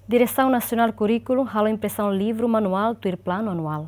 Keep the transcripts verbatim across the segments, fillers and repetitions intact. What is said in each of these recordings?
Diresaun Nasionál Kurríkulu halo impresaun livru manuál tuir planu anuál.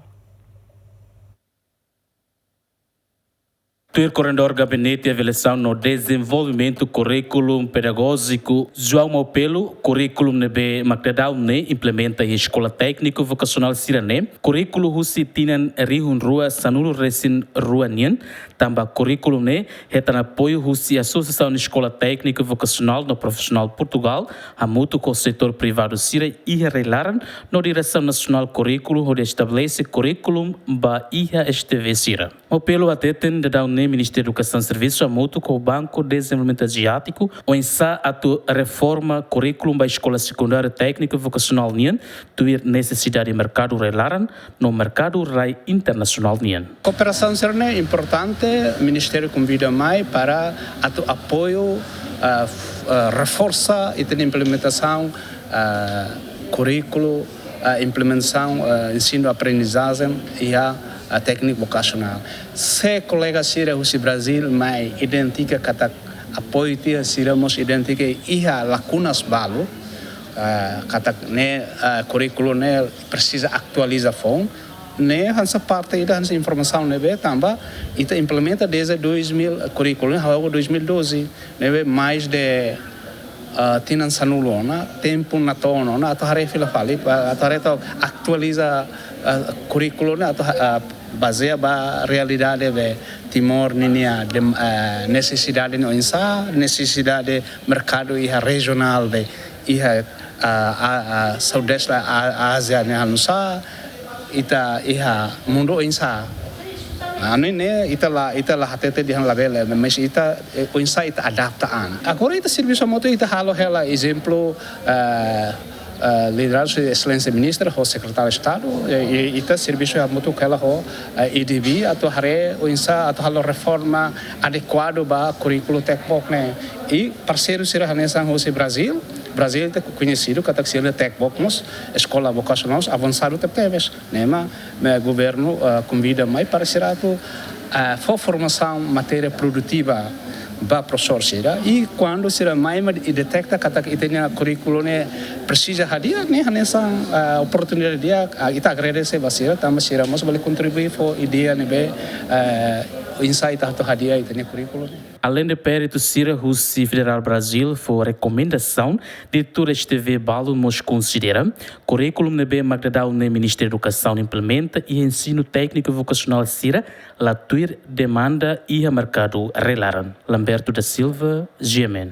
Tuir koordenadór Gabinete Avaliasaun no Dezenvolvimentu Kurríkulu Pedagójiku, João Maupelo, kurríkulu ne'ebé mak daudaun ne'e implementa iha eskola tékniku vokasionál sira-ne'e, kurríkulu husi tinan rihun rua sanulu resin rua nian, tanba kurríkulu ne'e hetan apoiu husi Asosiasaun Eskola Tékniku Vokasionál no Profisionál Portugal, hamutuk ho setór privadu sira iha rai-laran no Diresaun Nasionál Kurríkulu hodi estabelese kurríkulu ba iha S T V sira. Maupelo hateten daudaun ne'e Ministériu Edukasaun servisu hamutuk ho Banku Dezenvolvimentu Aziátiku oinsá atu reforma kurríkulu ba eskola sekundáriu tékniku vokasionál nian, tuir nesesidade merkadu rai-laran no merkadu rai internasionál nian. Kooperasaun sira-ne'e importante, Ministériu konvida mai para atu apoiu, ah, f-, ah, reforsa ita-nia implementasaun, ah, kurríkulu, ah, implementasaun, ah, ensinu aprendizajen iha, ah, tékniku vokasionál. Se kolega sira husi Brazíl mai identifika katak apoiu tiha, sira mós identifika iha lakunas balu, ah, katak ne'e, ah, kurríkulu ne'e presiza atualiza foun, ne'e hanesan parte ida hanesan informasaun ne'ebé tanba ita implementa desde dois mil, kurríkulu ne'e hahú dois mil e doze, ne'ebé mais de, ah, tinan sanulu ona, tempu natoon ona, atu haree fila fali, pa-, atu haree atu atualiza, ah, kurríkulu ne'e atu ha-, ah, bazeia ba realidade be Timor ninia dem-, ah, nesesidade ne'e oinsá, nesesidade merkadu iha rejionál be iha, ah, ah, ah, Sudeste, ah, Ázia ne'e oinsá, ita iha mundu oinsá. Ah, ne'e, ne'e ita la, ita la hatete dehan labele, mas ita, eh, oinsá ita adapta an. Agora ita servisu hamutuk ita halo hela ezemplu, eh, eh, lideradu husi Exelénsia Ministru ho Sekretáriu Estadu, eh, i ita servisu hamutuk hela ho, eh, E D B atu haree oinsá atu halo reforma adekuadu ba kurríkulu Tecvoc ne'e. I parseiru sira hanesan husi Brazíl, Brazíl ita koñesidu katak sira-nia Tecvoc mós eskola vokasionál avansadu tebetebes. Ne'e mak, mak governu, ah, konvida mai para sira atu, ah, fó formasaun matéria produtiva ba profesór sira. I kuandu sira mai mak i deteta katak ita-nia kurríkulu ne'e presiza hadi'a, ne'e hanesan, ah, oportunidade di'ak, ah, ita agradese ba sira, tanba sira mós bele kontribui fó ideia ne'ebé, ah, oinsá ita atu hadi'a ita-nia kurríkulu ne'e. Aleinde peritu sira husi Federál Brazíl fó rekomendasaun, diretór S T V balu mós konsidera kurríkulu ne'ebé mak daudaun ne'e Ministériu Edukasaun implementa iha ensinu tékniku vokasionál sira la tuir demanda iha merkadu rai-laran. Lamberto da Silva, G M N.